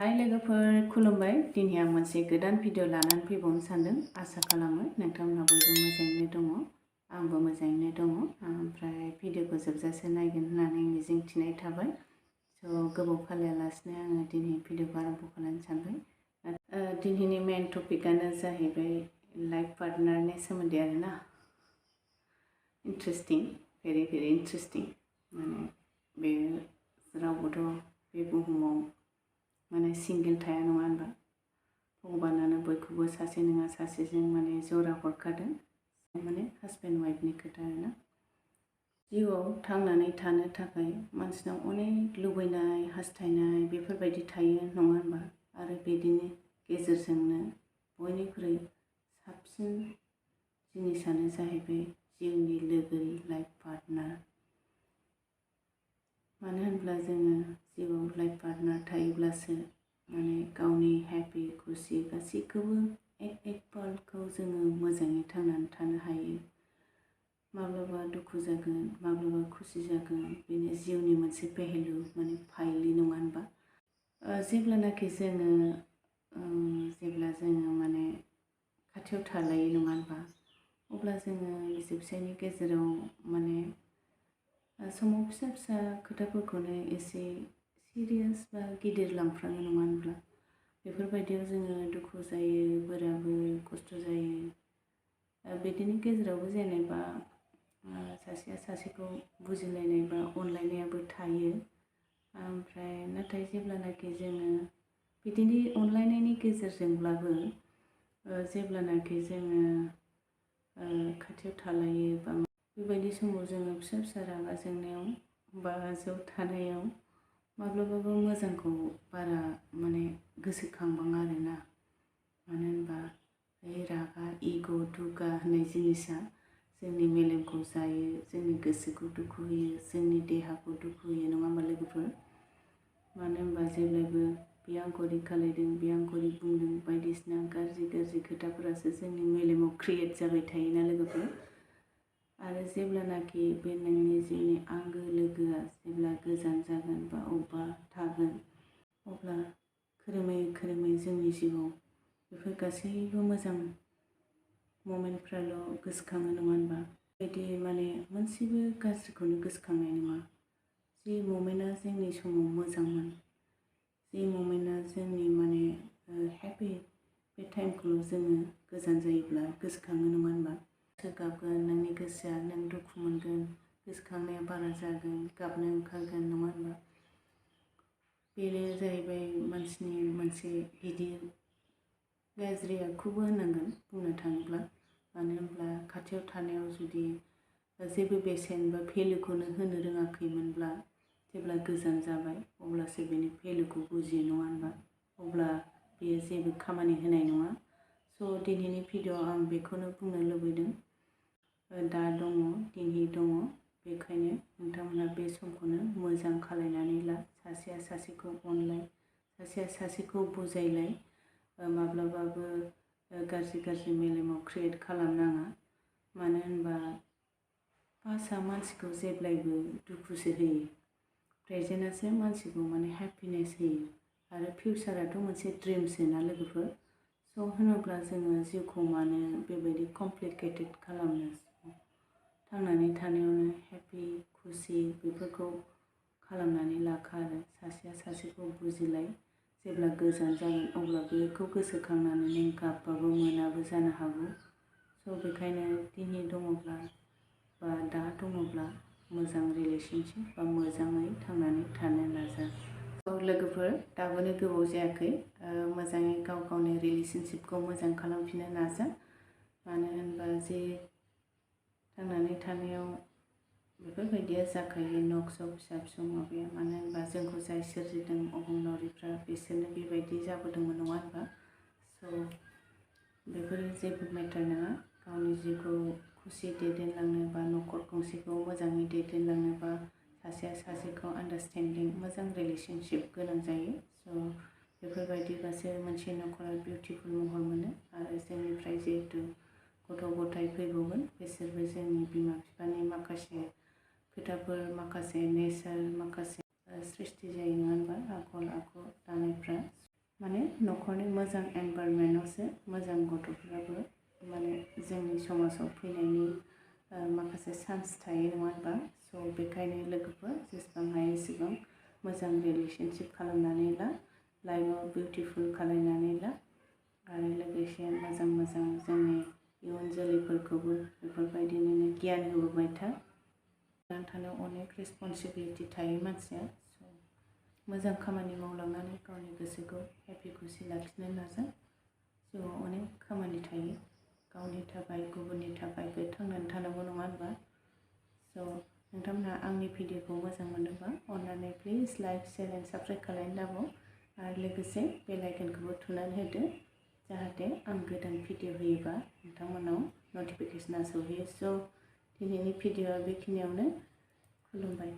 हाय लोगोफोर खुलुमबाय। दिनै आं मोनसे गोदान भिडिअ लानानै फैबावनो सानदों। आसा खालामो नोंथांमोना बयबो मोजाङैनो दङ, आंबो मोजाङैनो दङ। ओमफ्राय भिडिअखौ जोबजासे नायगोन होननानै मिजिं थिनाय थाबाय। गोबाव खालायालासिनो आङो दिनै भिडिअखौ आरम्भ खालामनो सानबाय। दिनैनि मेन टपिकआनो जाहैबाय लाइफ पार्टनारनि सोमोन्दै आरोना। Interesting, very interesting. माने बे रावबोथ' बे बुहुमाव माने सिंगेल थाया नङा होनबा। भगबानानो बयखौबो सासे नङा सासेजों माने जरा हरखादों। माने हासबेन्ड वाइफनि खोथा आरोना। जिउआव थांनानै थानो थाखाय मानसिनाव अनेक लुबैनाय हास्थायनाय बेफोरबायदि थायो नङा होनबा। आरो बिदिनि गेजेरजोंनो बयनिख्रुइ साबसिन जिनिसानो जाहैबाय जिउनि लोगोरि लाइफ पार्टनार। मानो होनब्ला जोङो जिउआव लाइफ पार्टनार थायोब्लासो माने गावनि हेपि खुसि गासैखौबो एक पलखौ जोङो मोजाङै थांनानै थानो हायो। माब्लाबा दुखु जागोन, माब्लाबा खुसि जागोन, बेनो जिउनि मोनसे भेलु माने फाइलि नङा होनबा। जेब्लानाखि जोङो माने खाथियाव थालायो नङा होनबा, अब्ला जोङो बिसि फिसायनि गेजेराव माने समाव फिसा फिसा खोथाफोरखौनो एसे सिरियास बा गिदिर लांफ्राङो नङा होनब्ला। बेफोरबायदियाव जोङो दुखु जायो, बोराबो खस्थ' जायो। बिदिनि गेजेरावबो जेनेबा सासेया सासेखौ बुजिलायनाय बा अनलायनायाबो थायो। ओमफ्राय नाथाय जेब्लानाखि जोङो बिदिनो अनलायनायनि गेजेरजोंब्लाबो जेब्लानाखि जोङो खाथियाव थालायो बा बेबायदि समाव जोङो फिसा फिसा रागा जोंनायाव बा ज' थानायाव माब्लाबाबो मोजांखौ बारा माने गोसोखांबाङा आरोना। मानो होनबा बे रागा इग' दुगा होननाय जिनिसा जोंनि मेलेमखौ जायो, जोंनि गोसोखौ दुखु होयो, जोंनि देहाखौ दुखु होयो नङा होनबा लोगोफोर। मानो होनबा जेब्लायबो बे आंखौ ओरै खालायदों, बे आंखौ ओरै बुंदों, बायदिसिना गाज्रि खोथाफोरासो जोंनि मेलेमाव क्रियेट जाबाय थायोना लोगोफोर। आरो जेब्लानाखि बे नोंनि जिउनि आंगो लोगोआ जेब्ला गोजान जागोन बा अबेबा थागोन, अब्ला खोरोमै जोंनि जिउआव बेफोर गासैबो मोजां ममेन्टफ्राल' गोसोखाङो नङा होनबा। बिदि माने मोनसेबो गाज्रिखौनो गोसोखांनाय नङा। जि ममेन्टआ जोंनि समाव मोजांमोन, जि ममेन्टआ जोंनि माने हेपि, बे टाइमखौल' जोङो गोजान जायोब्ला गोसोखाङो नङा होनबा। गाबगोन नोंनि गोसोआ, नों दुखु मोनगोन, गोसोखांनाया बारा जागोन, गाबनो ओंखारगोन नङा होनबा। बेनो जाहैबाय मानसिनि मोनसे गिदिर गाज्रि आखुबो होननांगोन बुंनो थाङोब्ला। मानो होनब्ला खाथियाव थानायाव जुदि जेबो बेसेन बा भेलुखौनो होनो रोङाखैमोनब्ला जेब्ला गोजान जाबाय अब्लासो बेनि भेलुखौ बुजियो नङा होनबा। अब्ला बेयो जेबो खामानि होनाय नङा। दिनैनि भिडिअ'आव आं बेखौनो बुंनो लुबैदों। दा दङ, दिनै दङ, बेखायनो नोंथांमोना बे समखौनो मोजां खालायनानै ला। सासेया सासेखौ अनलाय, सासेया सासेखौ बुजायलाय। माब्लाबाबो गाज्रि मेलेमाव क्रियेट खालामनाङा। मानो होनबा पास्टआ मानसिखौ जेब्लायबो दुखुसो होयो, प्रेजेन्टआसो मानसिखौ माने हेपिनेस होयो। आरो फिउचाराथ' मोनसे ड्रिमसो ना लोगोफोर। होनोब्ला जोङो जिउखौ मानो बेबायदि कमप्लिकेटेड खालामनो। थांनानै थानायावनो हेपि खुसि बेफोरखौ खालामनानै लाखा आरो सासेया सासेखौ बुजिलाय। जेब्ला गोजान जागोन अब्ला बेखौ गोसोखांनानै नों गाबबाबो मोनाबो जानो हागौ। बेखायनो दिनै दङब्ला बा दा दङब्ला मोजां रिलेशनशिप बा मोजाङै थांनानै थानो नाजा। लोगोफोर दाबोनो गोबाव जायाखै, मोजाङै गावनि रिलेशनशिपखौ मोजां खालामफिननो नाजा। मानो होनबा जे थांनानै थानायाव बेफोरबायदिया जाखायो, न'खर फिसा फिसौ माबाया। मानो होनबा जोंखौ जाय सोरजिदों अबंलावरिफ्रा बिसोरनो बेबायदि जाबोदोंमोन नङा होनबा। बेफोरो जेबो मेटार नङा। गावनि जिउखौ खुसि दैदेनलांनो बा न'खर गंसेखौ मोजाङै दैदेनलांनो बा सासेया सासेखौ आन्डारस्टेन्डिं मोजां रिलेशनशिप गोनां जायो। बेफोरबायदिबासो मोनसे न'खरा बिउटिफुल महर मोनो। आरो जोंनिफ्राय जिहेतु गथ' गथाय फैबावगोन, बिसोरबो जोंनि बिमा बिफानि माखासे खोथाफोर, माखासे नेचार, माखासे सृष्टि जायो नङा होनबा आखल आखु दानायफ्रा। माने न'खरनि मोजां एनभाइरनमेन्टआवसो मोजां गथ'फोराबो माने जोंनि समाजाव फैनायनि माखासे चान्स थायो नङा होनबा स' बेखायनो लोगोफोर जेसेबां हायो एसेबां मोजां रिलेशनशिप खालामनानै ला लाइफआव बिउटिफुल खालामनानै ला आरो लोगोसे मोजां मोजां जोंनि इयुन जोलैफोरखौबो बेफोरबायदिनो गियान होबोबाय था थानायाव अनेक रेसपन्सिबिलिटि थायो मानसिया मोजां खामानि मावलांनानै गावनि गोसोखौ हेपि खुसि लाखिनो नाजा जिउआव अनेक खामानि थायो गावनि थाखाय गुबुननि थाखायबो थांनानै थानांगौ नङा होनबा स' नोंथांमोनहा आंनि भिडिअखौ मोजां मोनोबा अननानै please like share and subscribe खालामनानै दाबाव आरो लोगोसे बेल आइकनखौबो थुनानै होदो जाहाथे आं गोदान भिडिअ होयोबा नोंथांमोनाव नटिफिकेसना सौहैयो स' दिनैनि भिडिअआ बेखिनियावनो खुलुमबाय।